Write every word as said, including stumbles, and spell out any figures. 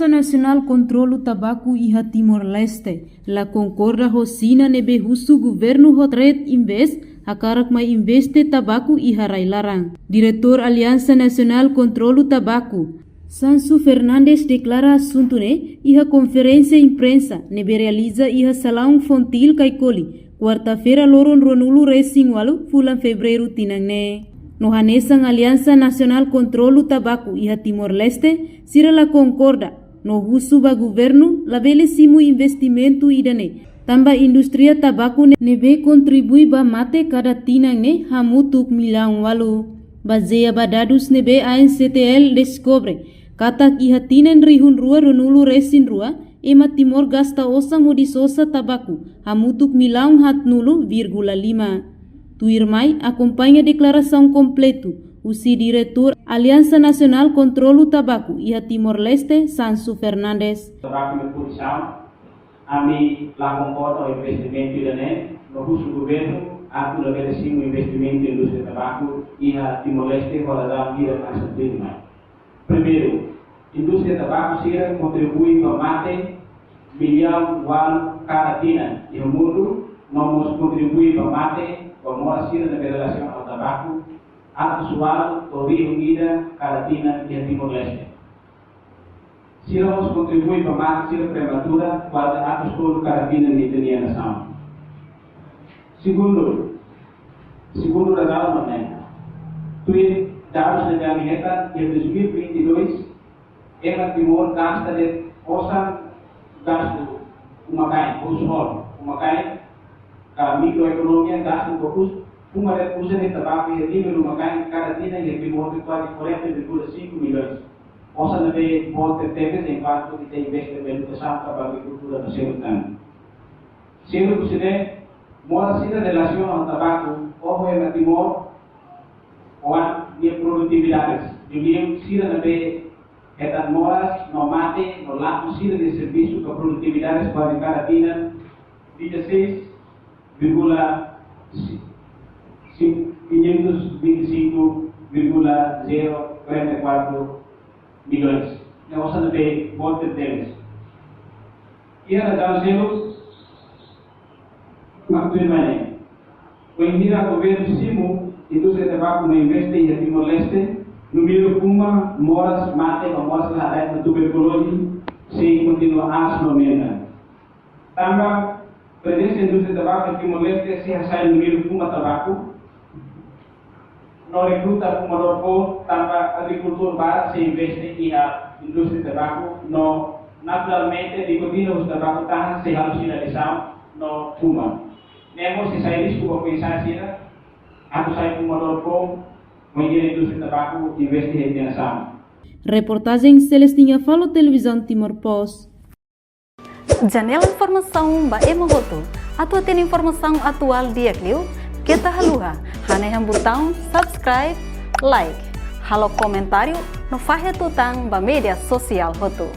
Nasionál Kontrolu Tabaku iha Timor-Leste la konkorda ho Xina ne'ebé husu governu ho Trade Invest hakarak mai investe tabaku iha rai-laran. Diretór Aliansa Nasionál Kontrolu Tabaku, Sansu Fernandes, deklara asuntu ne'e iha konferénsia imprensa ne'ebé realiza iha Salaun Fontil Caicoli, kuarta-feira loron ruanulu resin ualu fulan Fevereiru tinan ne'e. No hanesan Aliansa Nasionál Kontrolu Tabaku iha Timor-Leste, sira la konkorda no husu ba governu labele simu investimentu ida-ne'e, tanba indústria tabaku ne'e, ne'ebé kontribui ba mate kada tinan ne'e hamutuk millaun ualu. Bazeia ba dadus ne'ebé A N C T L deskobre katak iha tinan rihun rua ruanulu resin rua, ema Timor gasta osan hodi sosa tabaku hamutuk millaun haatnulu vírgula lima. Tuirmai, akompaña deklarasaun kompletu husi Diretór Aliansa Nasionál Kontrolu Tabaku iha Timor-Leste, Sansu Fernandes. Tabaku no produsaun, ami la konkorda ho investimentu ida-ne'e, no husu governu atu labele simu investimentu indústria tabaku iha Timor-Leste ho razaun ida hanesan tuirmai. Primeiru, indústria tabaku sira kontribui ba mate millaun ualu kada tinan iha mundu, no mós kontribui ba mate ba moras sira ne'ebé relasiona ho tabaku atus ualu to'o rihun ida kada tinan iha Timor-Leste. Sira mós kontribui ba mate sira prematura kuaze atus tolu kada tinan iha ita-nia nasaun. Segundu, segundu razaun ne'e, tuir dadus ne'ebé ami hetan, iha dois mil e vinte e dois, ema Timor gasta de'it osan gastu uma-kain, household, uma-kain, ka mikroekonomia gastu ba us-, fuma de'it uza de'it tabaku iha nivel uma-kain kada tinan iha Timor de'it kuaze quarenta vírgula cinco milhões. Osan ne'ebé boot tebes enkuantu ita investe ba edukasaun ka ba agrikultura no seluk tan. Sira husi ne'e, moras sira relasiona ho tabaku, oho ema Timor, oan nia produtividade. Liuliu sira ne'ebé hetan moras, no mate, no lakon sira-nia servisu ka produtividade kuaze kada tinan, dezasseis vírgula, quinhentos vinte e cinco vírgula zero quarenta e quatro milhões. Ne'e osan ne'ebé boot tebes. Iha razaun seluk, mak tuirmai ne'e. Wainhira governu simu indústria tabaku mai investe iha Timor-Leste, númeru fuma moras mate ba moras la hada'et no tuberkuloze sei kontinua aas no aumenta. Tanba prezensa indústria tabaku iha Timor-Leste sei hasa'e númeru fuma tabaku, no rekruta fumadór foun tanba agrikultór barak sei investe iha indústria tabaku, no naturalmente nikotina husi tabaku tahan sei halo sira lisaun no fuma. Ne'e mós sei sai risku ba foin-sa'e sira atu sai fumadór foun, wainhira indústria tabaku investe iha ita-nia nasaun. Reportajen Celestina Falo, Televizaun Timor Post. Janela informasaun ba ema hotu. Atu hatene informasaun atuál di'ak liu, keta haluha hanehan butaun subscribe, like, halo komentáriu no fahe tutan ba média sosiál hotu.